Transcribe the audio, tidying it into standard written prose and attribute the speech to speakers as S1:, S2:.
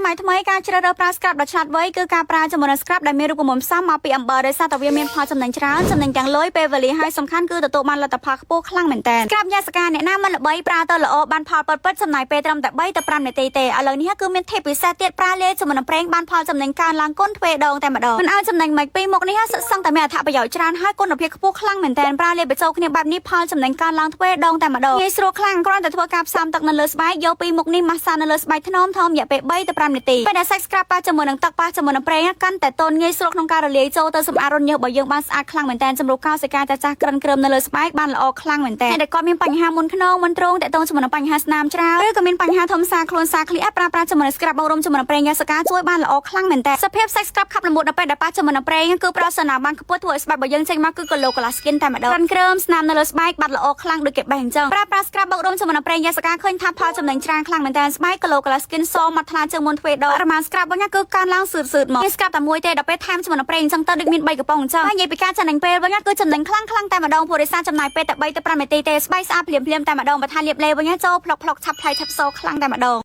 S1: សម័យថ្មីការជ្រើសរើសប្រើ scrub ដ៏ឆ្លាតវៃគឺការប្រើជាមួយនឹង scrub ដែលមានរូបមន្តផ្សំមកពីអំបិលដោយសារតែវាមានផលចំណេញច្រើនចំណេញទាំងលុយពេលវេលាហើយសំខាន់គឺទទួលបានលទ្ធផលខ្ពស់ខ្លាំងមែនតើ scrub យ៉ាសកាអ្នកណាមិនល្បីប្រើទៅល្អបានផលពិតពិតចំណាយពេលត្រឹមតែ3ទៅ5នាទីទេឥឡូវនេះគឺមាន tip ពិសេសទៀតប្រើលាយជាមួយនឹងប្រេងបានផលចំណេញកើនឡើងគុណទ្វេដងតែម្ដងមិនឲ្យចំណេញមិនពីមុខនេះសិតសឹងតែមានអត្ថប្រយោជន៍ច្រើនហើយគុណភាពខ្ពស់ខ្លាំងមែនតើប្រើលាយបញ្ចូលគ្នាបែបនេះផលចំណេញកើនឡើងទ្វេដងតែម្ដងងាយស្រួលខ្លាំងគ្រាន់តែធ្វើការផ្សំទឹកនៅលើស្បែកយកពីមុខនេះម៉ាស្សានៅលើស្បែកថ្នមថ្នមរយៈពេល3ទៅ5នាទីពេលដែលសាច់ scrub ប៉ះជាមួយនឹងទឹកប៉ះជាមួយនឹងប្រេងកាន់តែទន់ងាយស្រួលក្នុងការរលាយចូលទៅសម្អាតរន្ធញើសរបស់យើងបានស្អាតខ្លាំងមែនតើសម្រាប់កោសិកាតែចាស់ក្រិនគ្រើមនៅលើស្បែកបានល្អខ្លាំងមែនតើតែគាត់មានបញ្ហាមុនខ្នងមុនទ្រូងតាក់ទងជាមួយនឹងបញ្ហាស្នាមច្រើនឬក៏មានបញ្ហាធំសាខ្លួនសាក្លៀប្រើប្រាស់ជាមួយនឹង scrub បូករួមជាមួយនឹងប្រេងយ៉ាសកាជួយបានល្អខ្លាំងមែនតើសភាពសាច់ scrub ខាប់ល្មួតដល់ពេលដែលប៉ះជាមួយនឹងប្រេងគឺប្រសនាបានខ្ពស់ធ្វើឲ្យស្បែករបស់យើងចេញមកគឺ glow glass skin តែម្ដងក្រិនគ្រើមស្នាមនៅលើស្បែកបាត់ល្អខ្លាំងដូចគេបេះអញ្ចឹងប្រើប្រាស់ scrub បូករួមជាមួយនឹងប្រេងយ៉ាសកាឃើញថាផលចំណេញច្រើនខ្លាំងមែនតើស្បែក glow glass skin សមកថ្លាជាងមុនទ្វេដងបរិមាណ scrub វិញគឺកើនឡើងសឺតសឺតមកមាន scrub តែមួយទេដល់ពេលថែមជាមួយនឹងប្រេងអញ្ចឹងទៅដូចមាន3កំប៉ុងអញ្ចឹងហើយនិយាយពីការចំណេញពេលវិញគឺចំណេញខ្លាំងខ្លាំងតែម្ដងព្រោះដោយសារចំណាយពេលតែ3ទៅ5នាទីទេស្បែកស្អាតភ្លាមភ្លាមតែម្ដងបើថាលាបលេវិញចូលផ្លុកផ្លុកឆាប់ផ្លៃឆាប់សូខ្លាំងតែម្ដង។